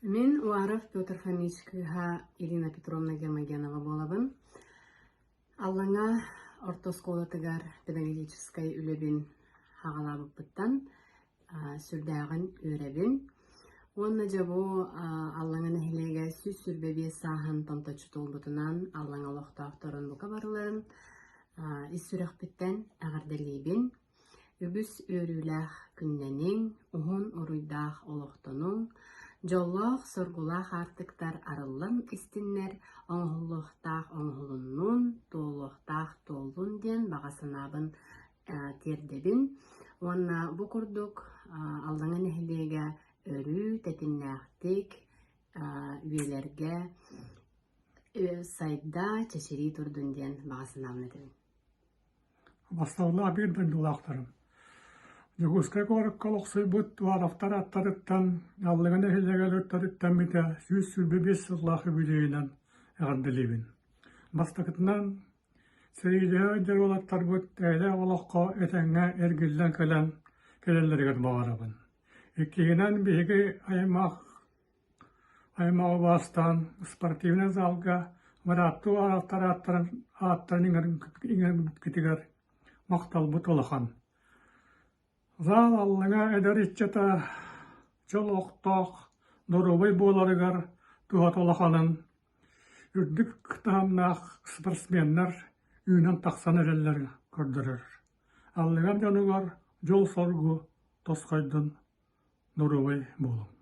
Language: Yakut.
Мин Уаров Петр Фомич кыыһа Ирина Петровна Гермогенова буолабын. Аллаҥа орто оскуолатыгар педагогическай үлэбин хаҕалаабыппыттан сүрдээҕин үөрэбин. Уонна дьэ бу Аллаҥа нэһилиэгэ 125 сааһын томточчу туолбутунан Аллаҥа олохтоохторун бука барыларын ис сүрэхпиттэн эҕэрдэлиибин. Үгүс үөрүүлээх күннэниҥ, уһун уруйдаах олохтонуҥ, дьоллоох-соргулаах аартыктар арыллан истиннэр, оҥоһуллуохтаах оҥоһулуннун, туолуохтаах туоллун диэн баҕа санаабын тиэрдэбин. Уонна бу курдук Аллаҥа нэһилиэгэ өрүү тэтимнээхтик үйэлэргэ сайда, чэчирии турдун диэн баҕа санаабын этэбин. Басталлаах биир дойдулаахтарым. Дьокуускай куоракка олохсуйбут Уаровтар аттарыттан, Аллыҥа нэһилиэгэр ыттарыттан бүтэ 125 сыллаах үбүлүөйүнэн эҕэрдэлиибин. Бастакытынан, сэриилэһэ сылдьар уолаттарбыт эйэлээх олоххо этэҥҥэ эргиллэн кэлэн кэлэллэригэр баҕарабын. Иккиһинэн, биһиги аймах Аймаҕы убаастаан спортивнай залга бырааттыы ааттар ааттарын ааттарын иҥэрбиккитигэр махталбыт улахан. Зал аллаҥа эдэр ыччата чөл олохтоох, доруобай буоларыгар туһата улаханын, үрдүк таһымнаах спортсменнар үүнэн тахсан эрэллэрин көрдөрөр. Аллыҥа дьонугар дьол-соргу тосхойдун, доруобай буолуҥ.